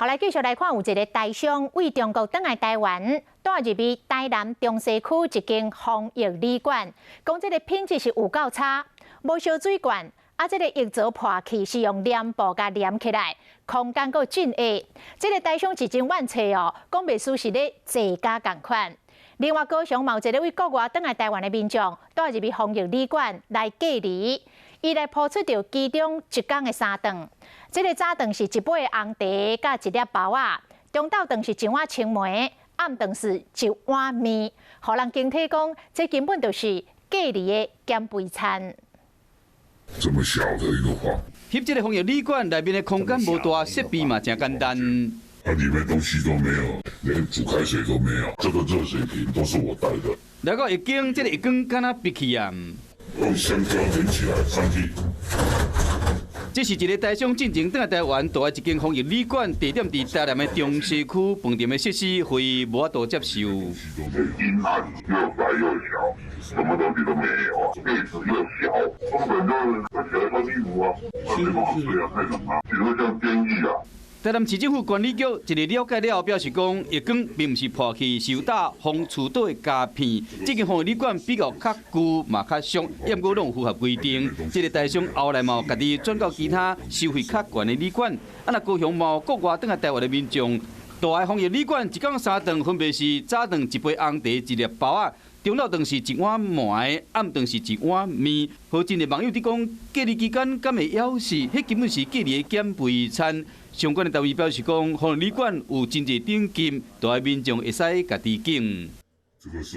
好，來繼續來看，有一个台商對中國轉來台灣，帶入去台南中西區一間防疫旅館，講這个品質是有夠差，無燒水罐，啊，這个浴槽破去是用黏布共黏起來，空間閣真狹。這个台商是真怨氣哦，講袂輸是咧坐監仝款。另外，高雄嘛有一个對國外轉來台灣的民眾，帶入去防疫旅館來隔離，伊來鋪出著其中一工的三頓。這个早頓是一杯紅茶佮一粒包仔，中晝頓是一碗青梅，暗頓是一碗麵，予人驚體講，這根本就是隔離的減肥餐。這麼小的一個房，翕這个防疫旅館內面的空間無大，設備嘛誠簡單。它裡面東西都沒有，連煮開水都沒有。這個熱水瓶都是我帶的。來到浴間，這个浴缸敢若閉去啊！用香蕉連起來，3D。這是一个台商進前轉來台灣，蹛佇一間防疫旅館，地點佇台南的中西區，飯店的設施非無法度接受。陰暗又窄又小，什麼東西都沒有，被子又小，根本就起來穿衣服啊，沒辦法睡啊，太冷了，只能像監獄啊。台南市政府管理局一个了解了後表示講，浴缸並毋是破去，是有搭風廚島的膠片。這間防疫旅館比較較舊嘛較俗，毋過攏符合規定。這个台商後來嘛有家己轉到其他收費較懸的旅館。啊，若高雄嘛有國外轉來台灣的民眾，蹛佇防疫旅館一工三頓，分別是早頓一杯紅茶一粒包仔，中晝頓是一碗糜，暗頓是一碗麵。予真濟網友佇講，隔離期間敢會枵死？彼根本是隔離的減肥餐。相關的單位表示講，防疫旅館有真濟等級，蹛佇民眾會使家己揀。這個是。